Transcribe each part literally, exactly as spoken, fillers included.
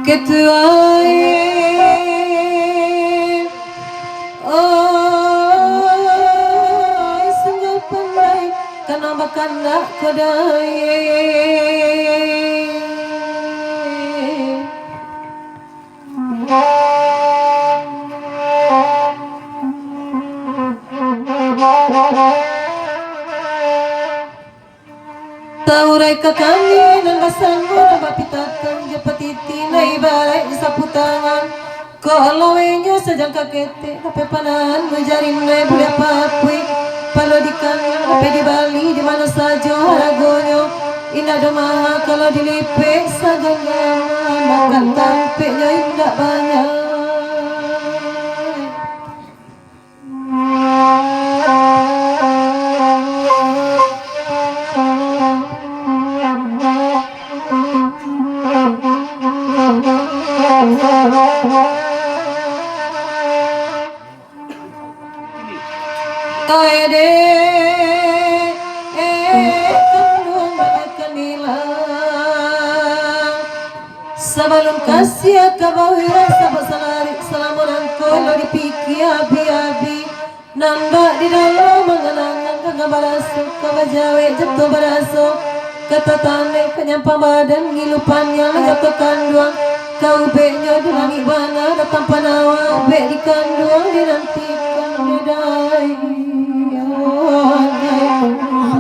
Ketua, eh, oi, sungguah pandai, kanang bakandak ko dai. Taurai ka kami nan basamo, nan bapitatang jo patiti, nan ibaraik sapu tangan. Ko alaweh nyo sajangka ketek, dapek panahan manjadi nai buliah papuik. Palo di kami dapek dibali di mano sajo haragonyo. Indak doh maha kalau dilipek saganggaman, makan tampeknyo indak banyak. Ai dek, eh, kanduang banyak kan ilang. Sabalun kasiah ka bawira, sabab salarik salamo nangko, lo dipikia abih-abih. Nan bak di dalam angan-angan, gangan baraso, ka bajawek jatuah baraso, ka tatanek, ka nyampang badan, ngilu paniang, jatuah kanduang, ka ubeknyo di langik bana, datang panawa, ubek di kanduang, dinantikan, dek dai.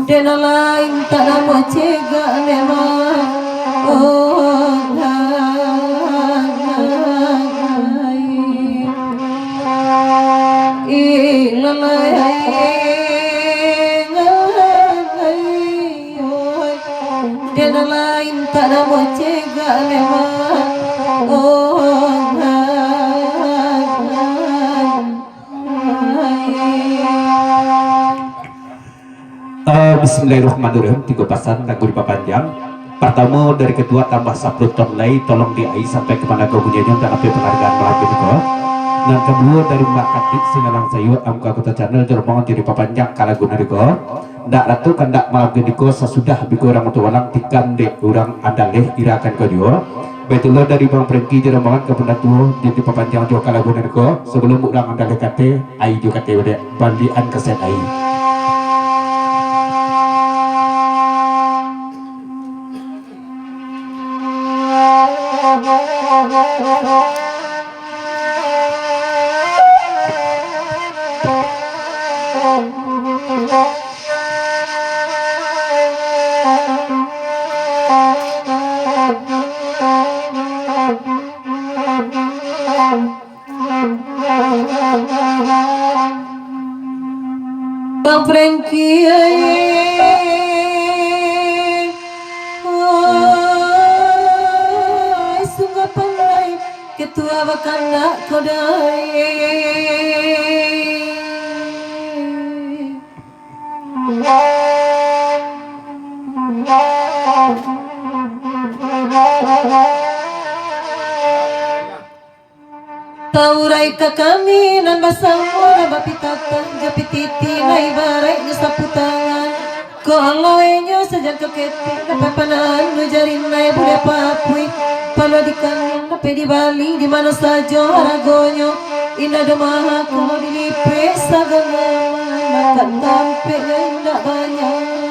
Dek nan lain tak namuah cegak, dek mah. Oh, hai. Dek nan lain tak namuah cegak memang. Oh, Eh, bismillahirrahmanirrahim. Tigo pasan lagu dipapanjang. Partamo dari ketua tambah sapuluah ton lai, tolong di ai sampai ka manago bunyinyo, untuak dapek penghargaan malam ko. Nan kaduo dari Mak Katik Singalang Sayuak, Amka Kota Channel, jo rombongan, jadi papanjang ka lagu nan iko. Ndak ratu kandak malam ko, sasudah biko urang untuak walang, tikam dek urang andaleh irakan ko juo. Baitulah dari Bang Prengki jo rombongan ka Bunda Tuo, jadi papanjang juo ka lagu nan iko. Sabalum urang andaleh kate, ai juo kate badek, balian kaset ai. Bang Prengki, ai, sungguah pandai, ketua bakandak ko dai. Taurai ka kami nan basamo, nan bapitatang jo pititi, nan ibaraiknyo sapu tangan. Ko alaweh nyo sajangka ketek, dapek panahan jo jari, nan buliah papuik. Palo di kami dapek dibali di mano sajo haragonyo. Indak doh maha kalau dilipek saganggaman, makan tampeknyo indak banyak.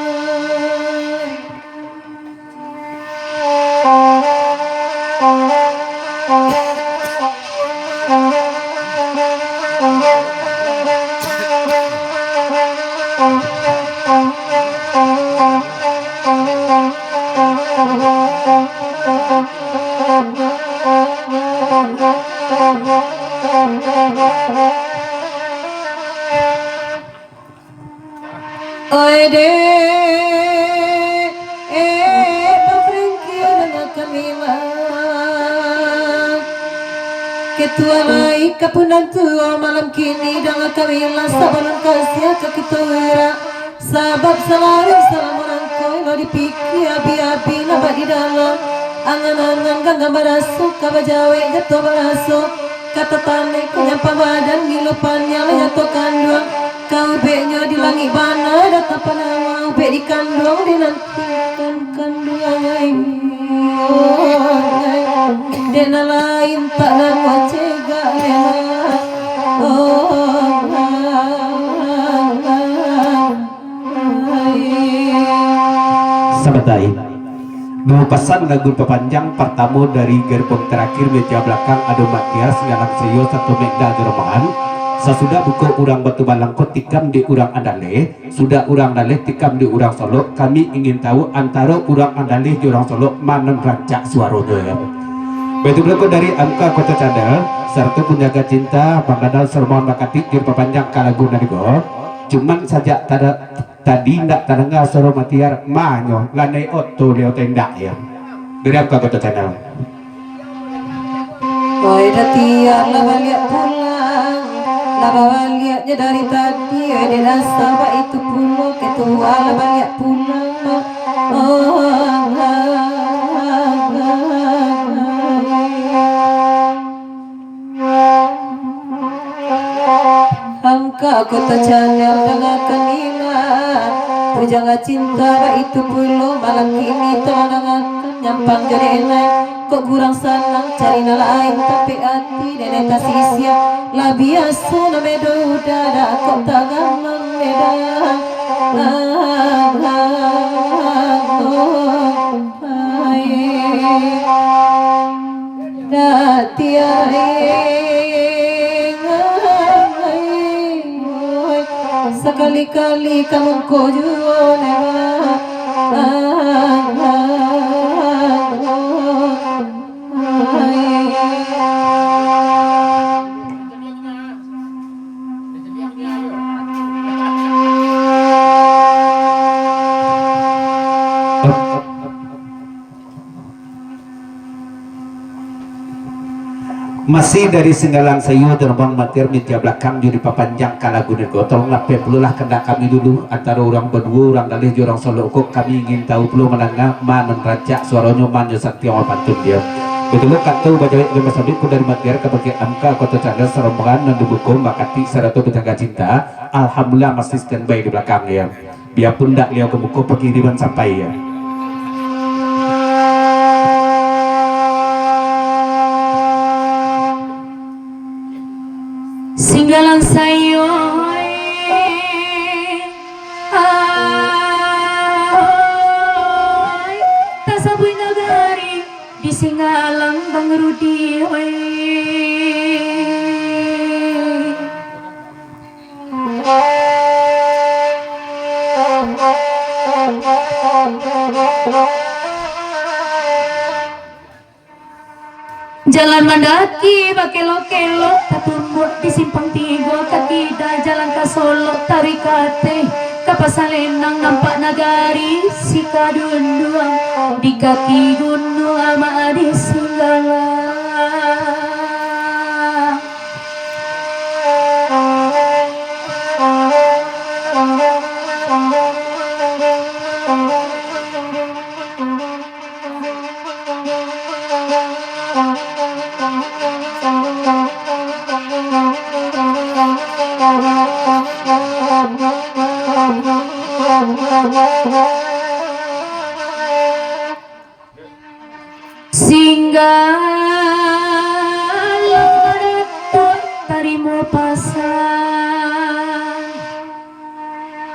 Oi dek, eh, bapringkia danga kamilah. Ketua lai ka punan tuo malam kini danga kamilah sabalun kasiah ka kito urak. Sabab salalu salam urang ko lo dipikia abi-abi nabak di dalam. Angan-angan ganggam baraso ka bajawek jatuah baraso. Ka tatanek ka nyampang badan, gilo paniang lah nyato kanduang. Ka ubeknyo di langik bana, datang panama ubek di kanduang, dinantikan kanduang ai. Dek nan lain tak dapat cegak lela. Oh, ah, ah, ah. Sabatai. Duo pasan lagu papanjang, partamo dari gerbong tarakhir meja balakang ado Matiar, Singgalang Saiyo, sato Mekda jo rombongan. Sasudah buko urang Batu Balangko tikam di urang Andaleh, sudah urang Andaleh tikam di urang Solok, kami ingin tahu antaro urang Andaleh jo urang Solok ma nan rancak suaronyo, yo. Baitu pulo ko dari Amka Kota Candel, sarato Penjaga Cinta, Bang Dadal Sarmon Bakatik jo papanjang ka lagu nan tigo. Cuman sajak tada Tadi indak tadanga suaro Matiar, manyo, lanai oto liau tendak, yo. Dari Amka Kota Candel. Oi, Datiar lah baliak pulang, lah babaliaknyo dari tadi, oi, dek dasa baitu pulo, ketua lah baliak pulang. Oh, ah, ah, ah, ah. Amka Kota Candel dangakan ila, Pujangga Cinta baitu pulo malam kini tolong dangakan nyampang jo denai. Kok kurang sanang cari nan lain, tapi ati denai tasisia. Lah biaso nan bedo udah, dak kok tagamang beda. Ah, ah, ah, oh. Ai, dak tiareng, ai, sakali-kali ka mungko juo lewat. Ai. Masih dari Singgalang Saiyo, Gerbang Matir, meja balakang jo dipapanjang ka lagu nego. Tolonglah, pai pulolah kandak kami dulu, antaro urang baduo, urang Andaleh jo urang Solok ko, kami ingin tahu pulo mandanga ma nan rancak suaronyo, ma nan santiang bapantun, yo. Baitu lo kato bajawek jo basabik ko dari Matir ka bakeh Amka Kota Candel, sarombongan nan dibuko Mbak Katik sarato Pujangga Cinta. Alhamdulillah, masih standby di balakang, yo. Biapun ndak liau ka muko, pangiriman sampai, yo. Singgalang Saiyo, ai, tasabuik nagari di Singgalang Bang Rudi, oi. Jalan mandaki bakelok-kelok, tatumbuak di simpang tigo, ka kida jalan ka Solok, taruih ka ateh ka Pasalenang, nampak nagari Sikadunduang, di kaki Gunuang Amak di Singgalang. Singgalang Datuak tarimo pasan.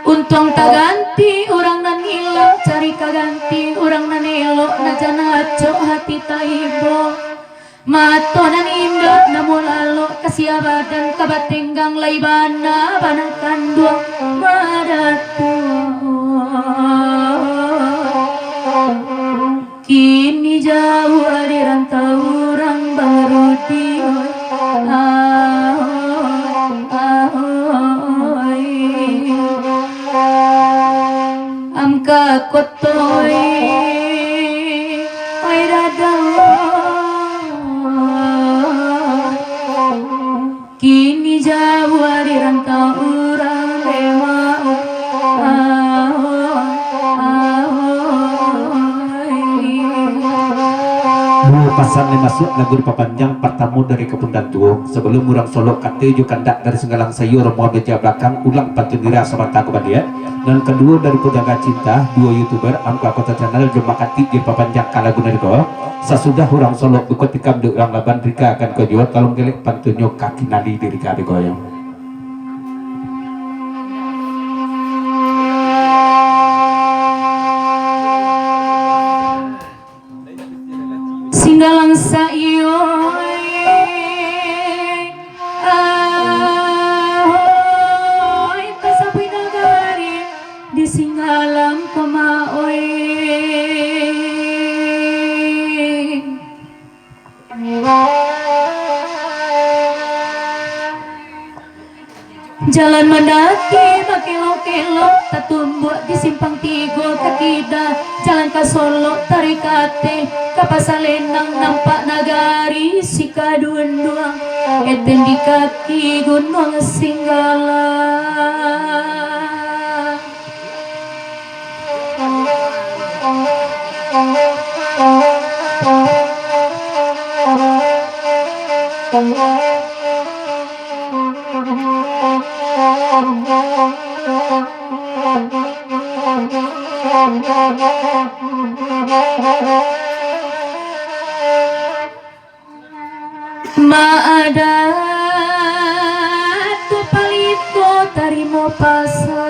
Untuang taganti urang nan ilang, cari ka ganti urang nan elok, nan jan acok hati taibo. Mato nan indak namo lalok, kasiah badan ka batenggang, lai bana-bana kanduang Madatuak. Kini jauah di rantau urang Bang Rudi, oi. Ah. Kini jauah di rantau urang dek ma'o. Aho, aho. Duo pasan lai masuak lagu dipapanjang, partamo dari Kapundan Tuo. Sabalum urang Solok kato jo kandak dari Singgalang Sayur, rombongan meja balakang, ulang pantun nira samantang ka baliak. Nan kaduo dari Pujangga Cinta, duo youtuber, Amka Kota Channel, jo Mak Katik jo dipapanjang ka lagu nan ko. Sasudah urang Solok buko tikam dek urang Laban, rika akan ka juo, tolong galek pantunnyo ka kinali di rika di goyang. Singgalang Sayur, ahoi, tasabuik nagari di Singgalang ko ma'oi. Jalan mandaki bakelok-kelok, tatumbuak di simpang tigo ka kida. Jalan ka Solok tarik ka ateh, ka Pasa Lenang nampak nagari Sikadunduang, eten di kaki Gunuang Singgalang. Maadat tu palito tarimo pasa.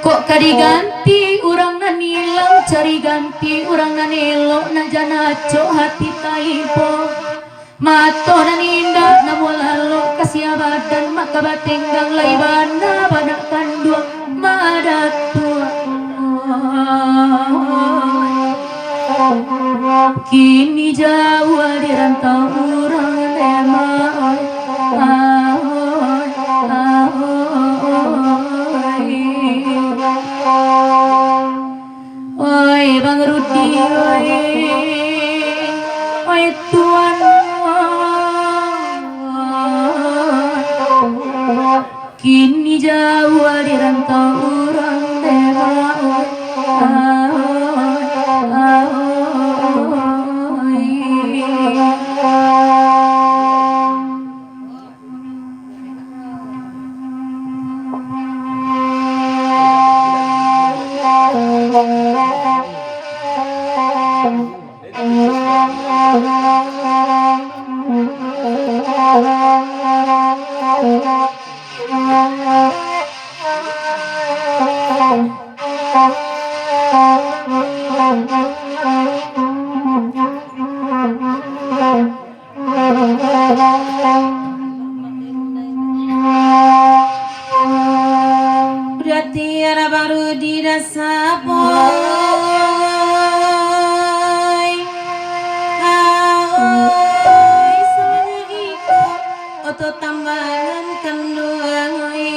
Kok ka diganti urang nan ilang, cari ganti urang nan elok, nan jan acok hati taibo. Mato nan indak namuah lalok, kasiah badan maka batenggang, lai bana banak kanduang Madatuak. Kini jauah di rantau urang dek ma'oi. Ahoi, ahoi. Oi Bang Rudi, oi, oi Tuan, oi. Kini jauah di rantau urang dek ma'oi. Ahoi, ahoi. Berarti anak baru di dasar, boy. Aoi, semuanya ikut oto tambangan kanduang, oi.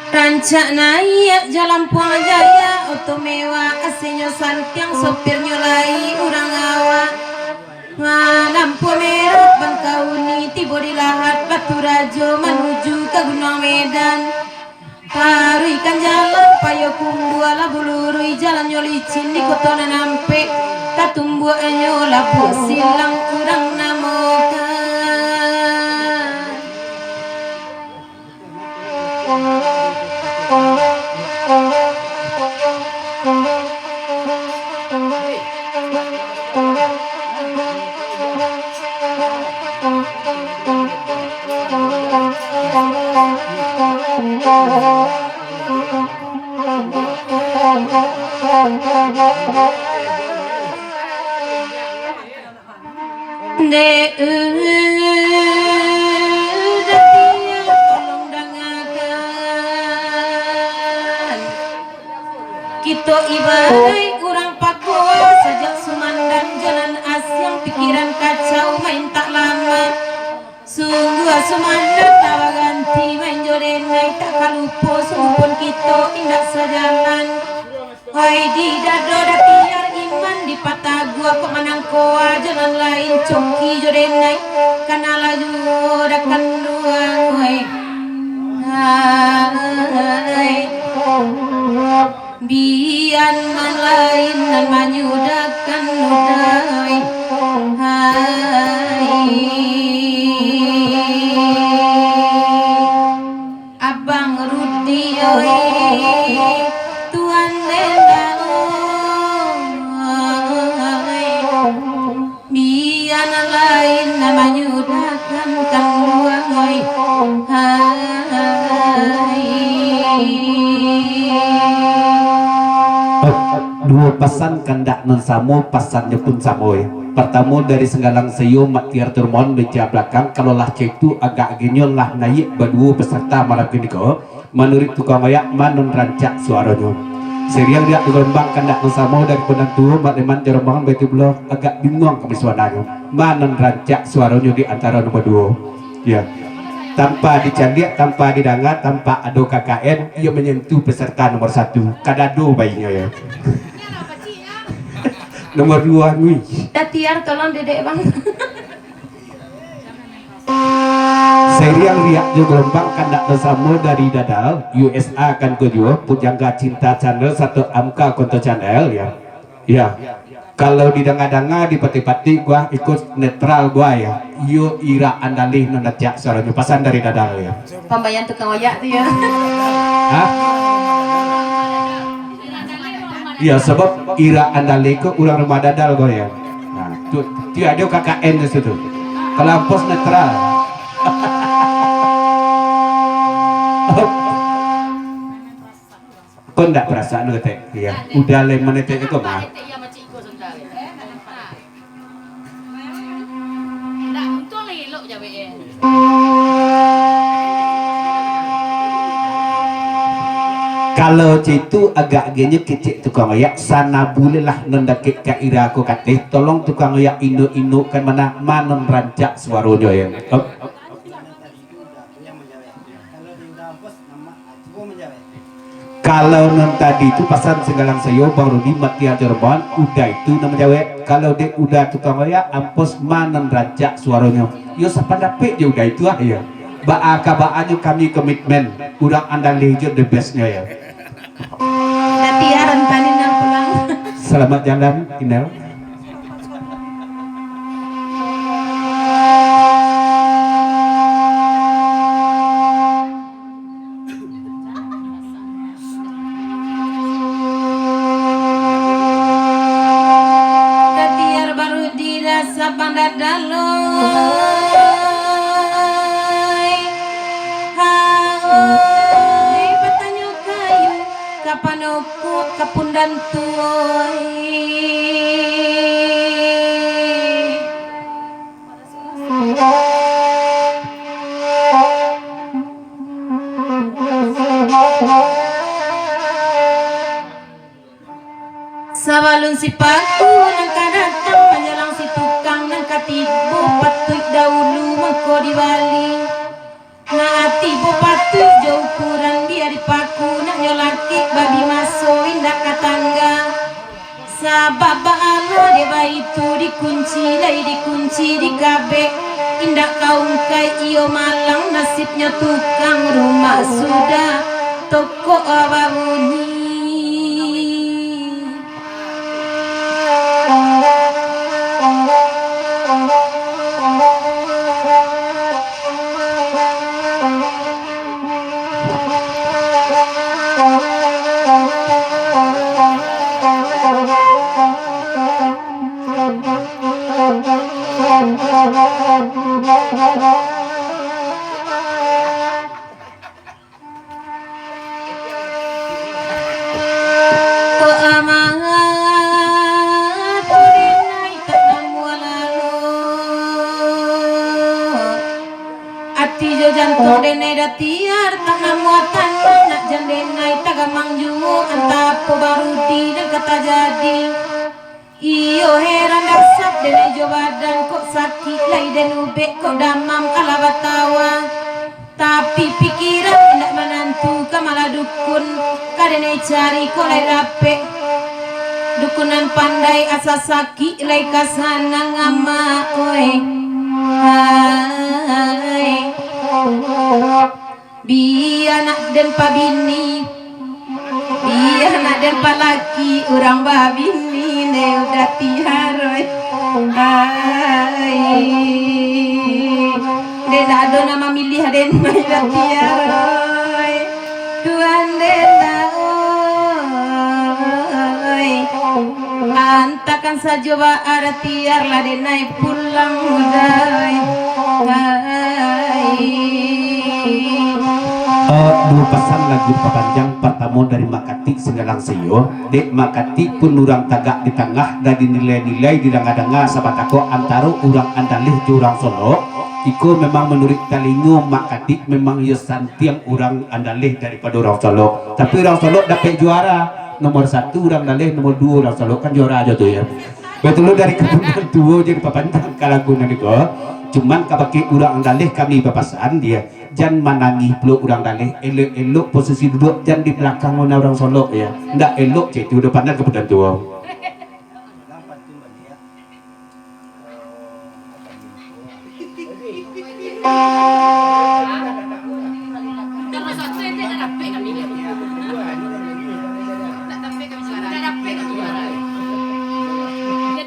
Rancak naiak jalan Puang Jaya, oto mewah, A C-nyo santiang, sopirnyo lai urang awak. Lampu merah Bangkauni, tibo di Lahat Batu Rajo, manuju ka Gunuang Medan. Taruihkan jalan Payokumbuah, labuah luruih, jalannyo licin di koto nan ampek, tatumbuaknyo Labuah Silang urang namokan. Dek, eh, dek, tolong dangakan. Kito ibarat urang pakoa, sajak sumandang jo nan asiang, pikiran kacau, main tak lamo, Sumandak tabaganti main jo denai, tak kalupo sungguh pun kito indak sajalan. Hai di dado datiar iman dipatagua kok manangkoa jo nan lain coki jo denai, kanalah juo dah kanduang, hai. Hai. Bian nan lain nan manyudahkan nudai. Hai. Abang Rudi oi, Tuan Nenda oi. Bian lain nan manyudahkan kanduang, oi. Hai. Eh, duo pasan kandak nan samo, pasannyo pun samo, ya. Partamo dari Senggalang Sayo, Mak Tiar Turmon, meja balakang, kalau lah caitu agak agianyo lah naiak baduo peserta malam kiniko. Manuruik tukang oyak, ma nan rancak suaronyo. Siriang riak bagalombang kandak nan samo dari Pandan Tuo, Mak Leman Jarombang, baitu pulo agak binguang kami suananyo. Ma nan rancak suaronyo di antaro nan baduo. Ya. Tanpa dicaliak, tanpa didanga, tanpa ado K K N, iyo manyentuh peserta nomor satu. Kadado bainyo, ya. Nomor duo, Angui. Datiar, tolong dedek, Bang. Siriang riak jo galombang kandak nan samo dari Dadal, U S A kan ko juo, Pujangga Cinta Channel, sato Amka Konto Channel, ya. Ya. Kalau didanga-danga, dipatih-patih, gua ikut netral gua, ya. Iyo Ira Andalih nan rancak suaronyo, pasan dari Dadal, ya. Pambayaan tukang oyak tu, ya. Hah? Iya, sabab Ira Andalih ko urang rumah Dadal ko, ya. Nah, tu, tu ado K K N di situ. Kalau Ampos netral. Ko ndak perasaan lo, Tek? Iya. Udah lai menetek ko mah. Kalau caitu agak agianyo kecek tukang oyak, sana buliahlah nan dakek ka Ira ko kateh, tolong tukang oyak inok-inokkan mana, ma nan rancak suaronyo, ya. Op. Kalau nan tadi tu pasan Senggalang Sayo, Bang Rudi, Mak Tiar Jorban, udah itu nan manjawek. Kalau dek udah tukang oyak, Ampos ma nan rancak suaronyo. Yo sapandapek jo udah itu ah, yo. Baa ka baanyo kami komitmen, urang Andalih jo the best-nyo, yo. Datiar, antarin nan pulang. Selamat jalan, Inel. Datiar baru dirasa pandadaloi. Haoi, batanyo kayu, ka panokok, ka pundan tuoi. Sabalun si paku nan ka datang, manjalang si tukang nan ka tibo, patuik daulu mangko dibali. Nak tibo patuik jo ukuran, bia dipaku, nak nyo lakek babi maso, indak ka tangga. Sabab baalah dek baitu, dikunci lai dikunci di kabek, indak ka ungkai iyo malang, nasibnyo tukang rumah sudah tokok babunyi. Kok amangat urinai tak namuah lalu. Ati jo jantuang denai datiar, tak namuah tanang, nak jan denai tagamang juo, antah apo barudi nan ka tajadi. Iyo heran dasar Denai jo badan kok sakik, lai den ubek kok damam, alah batawa. Tapi pikiran indak manantu, ka malah dukun, ka denai cari kok lai dapek. Dukun nan pandai asa sakik, lai ka sanang amak, oi. Hai. Bia nak den pabini, bia nak den palaki, urang babini ne udah tiaroi. Ai, den ado nan mamiliah den, udah tiaroi. Tuhan den oi. Antakan sajo ba aratiar lah denai pulang dai. Hai. Eh, duo pasan lagu papanjang, partamo dari Mak Katik Singgalang Sio. Dek Mak Katik pun urang tagak di tangah, dari nilai-nilai didanga-danga sabatako antaro urang Andaleh jo urang Solok. Iko memang manuruik talingo Mak Katik, memang iyo santiang urang Andaleh daripado urang Solok. Tapi urang Solok dapek juara. Nomor satu urang Andaleh, nomor duo urang Solok, kan juara ajo tu, ya. Batua dari kapunan tuo jadi papanjang ka lagu nan iko. Cuman kabake urang Andaleh kami bapasan, dia jan manangih pulo urang Andaleh, elok-elok posisi duduak, jan di balakang urang Solok, ya. Ndak elok cak itu, udah pandang kapunan tuo.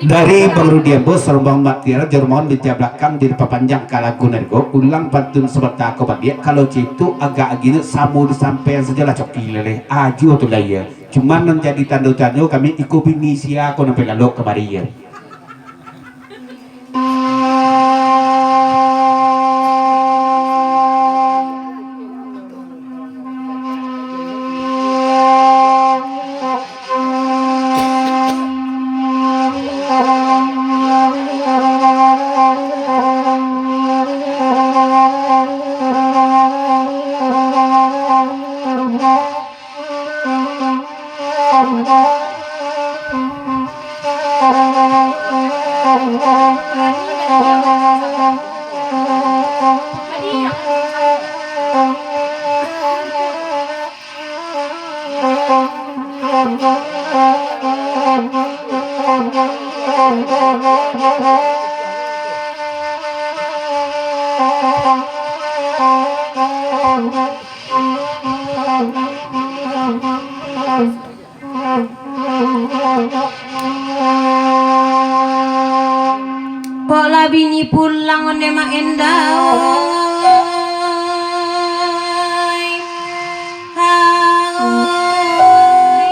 Dari Bang Rudi Ambo, Sarumbang Mak Tiara, Jarumawan meja belakang, jadi papanjang ka lagu nan iko, ulang pantun sabanta ko baliak, kalau cak itu agak agak samo disampaian sajolah coki leleh, ajo tu lah iyo. Cuman nan jadi tando tanyo kami, iko bini sia ko nan pai lalok kamari, ya. Kok lah bini pulang onde mak endai. Hai,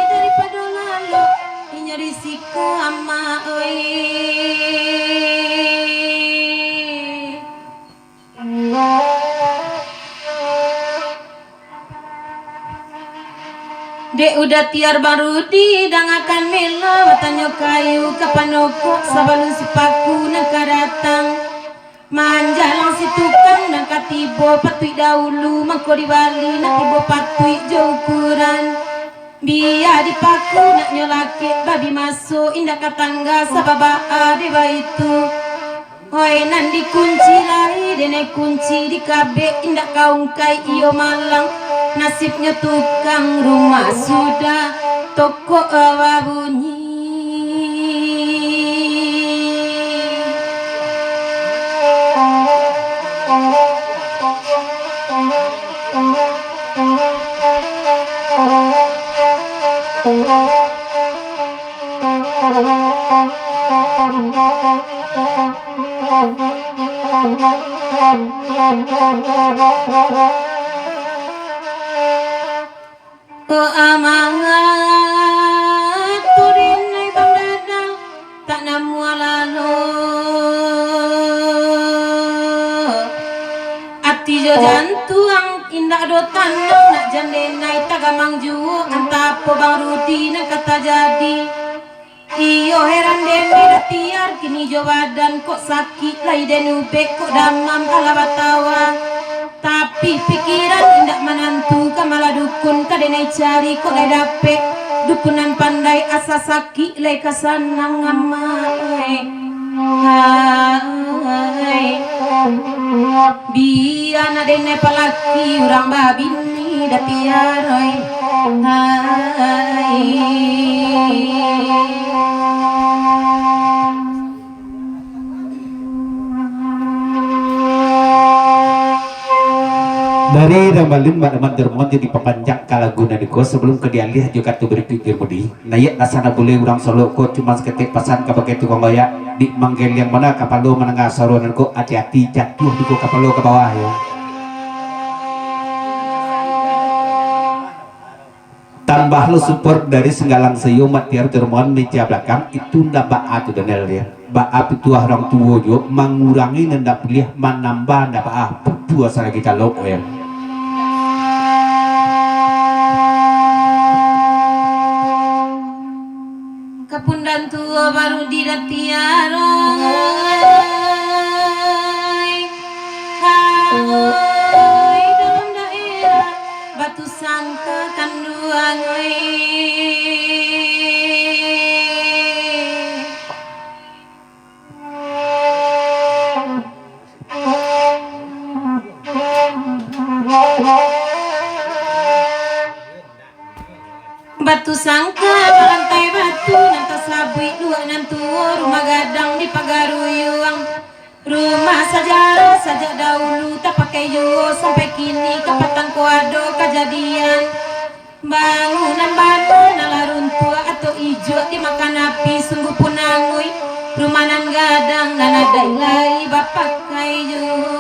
daripado lalok inyo di siko amak, oi. Dek udah tiar baru didangakan melo, batanyo kayu ka panokok sabalun sipaku nan ka datang. Manjalang si tukang nan ka tibo patuik dahulu, mangko dibali nan tibo patuik jo ukuran. Bia dipaku naknyo lakek babi maso, indak ka tangga sabab baa dek baitu. Hoi nan dikunci lai, denai kunci dikabek, indak ka ungkai iyo malang. Nasibnyo tukang rumah sudah tokok babunyi. Ko amangat tu dinai Bang Dadang, tak namuah lalo. Ati jo jantuang indak do tanang, nak jan denai tagamang juo, antah apo Bang Rudi nan ka tajadi. Iyo heran den, dah tiar kini jo badan, kok sakik lai den ubek, kok damam alah batawa. Tapi pikiran indak manantu, ka malah dukun ka denai cari, kok lai dapek dukun nan pandai, asa sakik lai ka sanang amak, eh. Hai, bia nak denai palaki urang babini datiar, oi. Hai. Dari Rambalin, Mak Daman Dermon, jadi papanjang ka lagu nan iko, sabalum ka dialiah jo kato barikuik jo mudi. Naiak asa nan buleh urang Solok ko, cuman saketek pasan kabake tukang goyak, di manggeliang bana kapalo mandanga suaro nan ko, ati-ati jatuah juo kapalo ka bawah, yo. Tambah lo support dari Singgalang Saiyo, Mak Tiar Dermawan, meja balakang, itu ndak baa tu, Daniel, yo. Baa pituah urang tuo juo, mangurangi nan ndak buliah, manambah ndak baa, putuih asa lagi talok, yo. Kapundan tuo baru di datiar, oi. Hai, dalam daerah Batu Sangka kanduang, oi. Batu Sangka balantai batu, nan tasabuik duo nan tuo, rumah gadang di Pagaruyuang. Rumah sajarah sajak dahulu tapakai juo, sampai kini kapatang ko ado kajadian. Bangunan bana nan lah runtuah atau ijuak dimakan api, sungguahpun angui, rumah nan gadang nan adaik lai bapakai juo.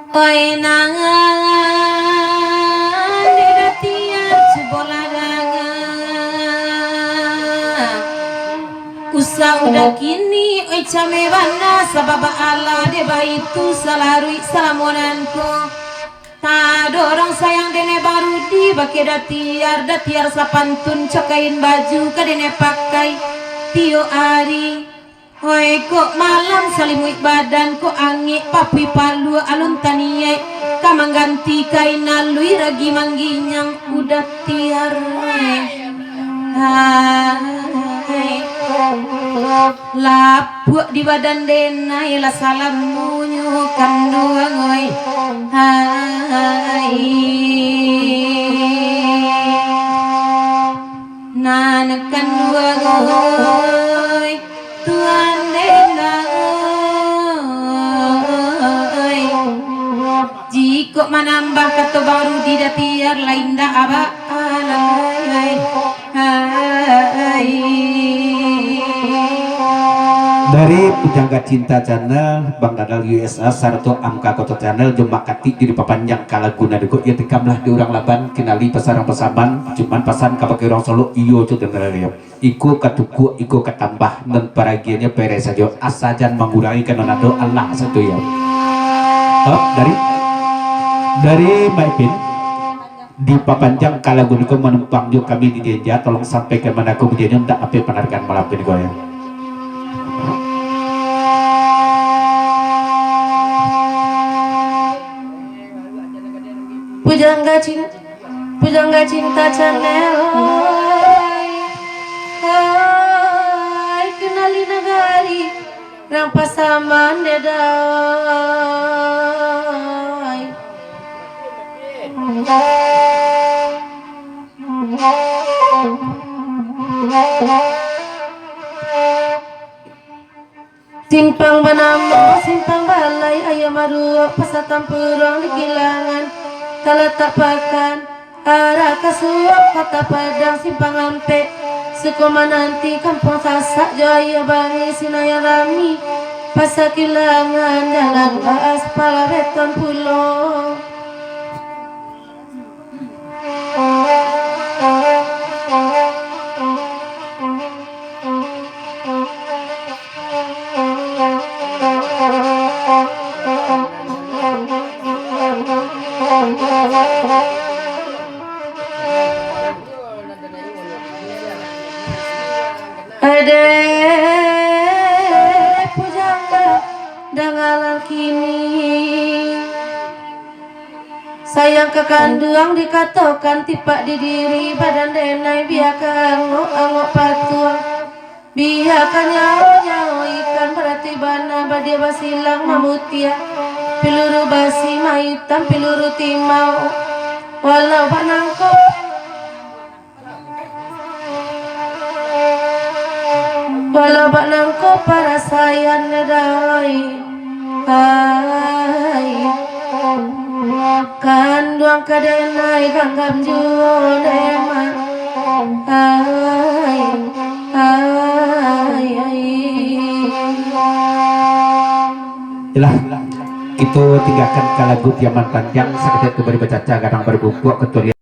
Oi nan di datian, cubolah danga. Usah udah kini, oi, cameh bana, sabab baalah dek baitu salaruik salamo nan ko. Tado urang sayang denai Barudi, bakeh datiar, datiar sapantun, cokain baju ka denai pakai tiok ari. Hoi, kok malam salimuik badan, kok angek papuih paluak alun taniaik, ka mangganti kain alui ragi mangginyang udah tiar. Hai, lapuak di badan denai lah salamonyo kanduang, oi. Hai. Nan kanduang, oi, tuan dendang, oi. Jikok manambah kato Barudi datiar, lain ndak aba alai. Hai. Dari Pujangga Cinta Channel, Bang Dadal U S A, sarato Amka Koto Channel, jo Mak Katik, jadi papanjang ka lagu nan iko, iyo tikamlah di urang Laban, kinali pasarang pasaman, cuman pasan kabake urang Solok, iyo tu dengar yo. Iko ka tukuak, iko ka tambah, nan paragiannyo pereh sajo, asa jan mangurangi, karano nado Allah satu yo. Oh, dari, dari Mak Ipin. Dipapanjang ka lagu niko manumpang jo kami di Jenja, tolong sampaikan manaku bunyinya ndak ape panarikan malam niko yo. Pujangga Cin-, Pujangga Cinta Channel, hai, hai, kenali nagari. Rang pasaman dedai. Simpang banamo Simpang Balai, aia maruok, pasa tampuruang di kilangan, talatak pakan. Arah ka suok Kota Padang, Simpang Ampek, suko mananti Kampuang Sasak, jo aia bangih sinan nan rami, pasa kilangan, jalan baaspal beton pulo. Adeh pujangga, dangalah kini. Sayang ka kanduang dikatokan, tipak di diri badan denai, bia ka angok-angok patuang. Bia ka nyawo-nyawo ikan, barati bana badia basilang mamutiah, piluru basi maitam, piluru timau. Walau bak nangko, walau bak nangko parasaian dai. Ai, kanduang ka denai ganggam juo dek mak. Ai, ai, ai. Yalah, kito tinggakan ka lagu Piaman Panjang, saketek tu bari bacaca, gadang bari bungkuak, ketulian.